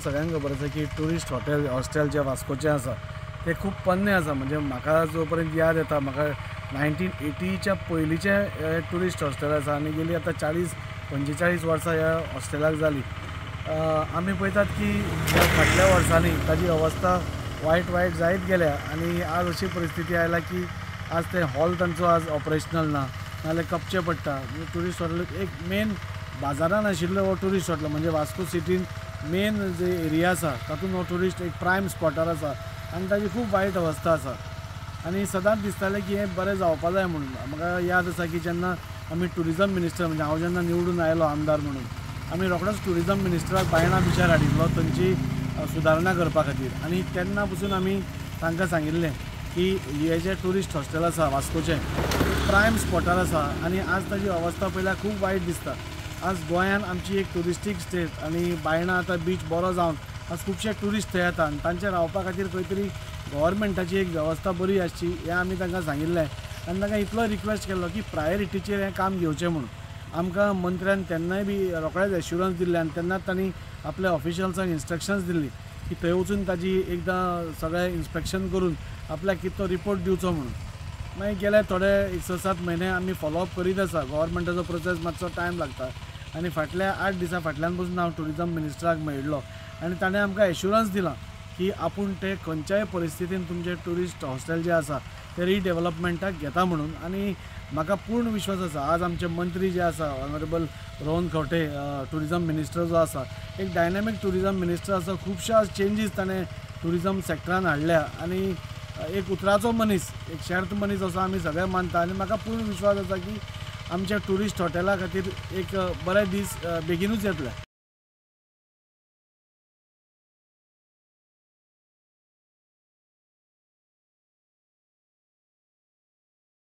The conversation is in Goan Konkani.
सगळ्यांक खबर आसा की ट्युरिस्ट हॉटेल हॉस्टेल जे वास्कोचें आसा तें खूब पोन्नें आसा. म्हणजे म्हाका जो पर्यंत याद येता, म्हाका 1980च्या पयलींचें ट्युरिस्ट हॉस्टेल आसा आनी गेली आतां 40-45 वर्सां ह्या हॉस्टेलाक जाली. आमी पळयतात की ह्या फाटल्या वर्सांनी ताजी अवस्था वायट वायट जायत गेल्या आनी आज अशी परिस्थिती आयला की आज ते हॉल तांचो आज ऑपरेशनल ना, नाजाल्यार कपचें पडटा. ट्युरिस्ट हॉटेल एक मेन बाजारान आशिल्लो हो ट्युरिस्ट हॉटेल, म्हणजे वास्को सिटीन मेन जे एरिया आसा तातूंत हो ट्युरिस्ट एक प्रायम स्पॉटार आसा आनी ताजी खूब वायट अवस्था आसा. आनी सदांच दिसतालें की हें बरें जावपा जाय म्हणून. म्हाका याद आसा की जेन्ना आमी ट्युरिजम मिनिस्टर, म्हणजे हांव जेन्ना निवडून आयलो आमदार म्हणून, आमी रोखडोच ट्युरिजम मिनिस्टराक बायणा बिचार हाडिल्लो थंयची सुदारणा करपा खातीर. आनी तेन्ना पसून आमी तांकां सांगिल्लें की हे जे ट्युरिस्ट हॉस्टेल आसा वास्कोचें प्रायम स्पॉटार आसा आनी आज ताजी अवस्था पळयल्यार खूब वायट दिसता. आज गोंयान आमची एक ट्युरिस्टीक स्टेट आनी बायणा आतां बीच बरो जावन आज खुबशे ट्युरिस्ट थंय येता आनी तांचे रावपा खातीर खंय तरी गव्हर्मेंटाची एक वेवस्था बरी आसची हें आमी तांकां सांगिल्लें आनी तांकां इतलो रिक्वेस्ट केल्लो की प्रायोरिटीचेर हें काम घेवचें म्हणून. आमकां मंत्र्यान तेन्नाय बी रोखडेच एश्युरन्स दिल्लें आनी तेन्नाच तांणी आपल्या ऑफिशियल्सांक इन्स्ट्रक्शन्स दिल्ली की थंय वचून ताजी एकदां सगळें इन्स्पेक्शन करून आपल्याक कितलो रिपोर्ट दिवचो म्हणून. मागीर गेले थोडे एक 6-7 म्हयने आमी फॉलोअप करीत आसा. गव्हर्मेंटाचो प्रोसेस मातसो टायम लागता आनी फाटल्या 8 दिसां फाटल्यान पसून हांव ट्युरिजम मिनिस्टराक मेळिल्लो आनी ताणें आमकां एश्युरन्स दिलां की आपूण ते खंयच्याय परिस्थितीन तुमचें ट्युरिस्ट हॉस्टेल जें आसा तें रिडेवलपमेंटाक घेता म्हणून. आनी म्हाका पूर्ण विश्वास आसा आज आमचे मंत्री जे आसा honourable Rohan Khaunte tourism minister जो आसा, एक डायनामीक ट्युरिजम मिनिस्टर आसा. खुबशे आज चेंजीस ताणें ट्युरिजम सेक्टरान हाडल्या आनी एक उतराचो मनीस, एक शेर्त मनीस असो आमी सगळे मानता आनी म्हाका पूर्ण विश्वास आसा की आमच्या ट्युरिस्ट हॉटेला खातीर एक बरे दीस बेगिनूच येतले.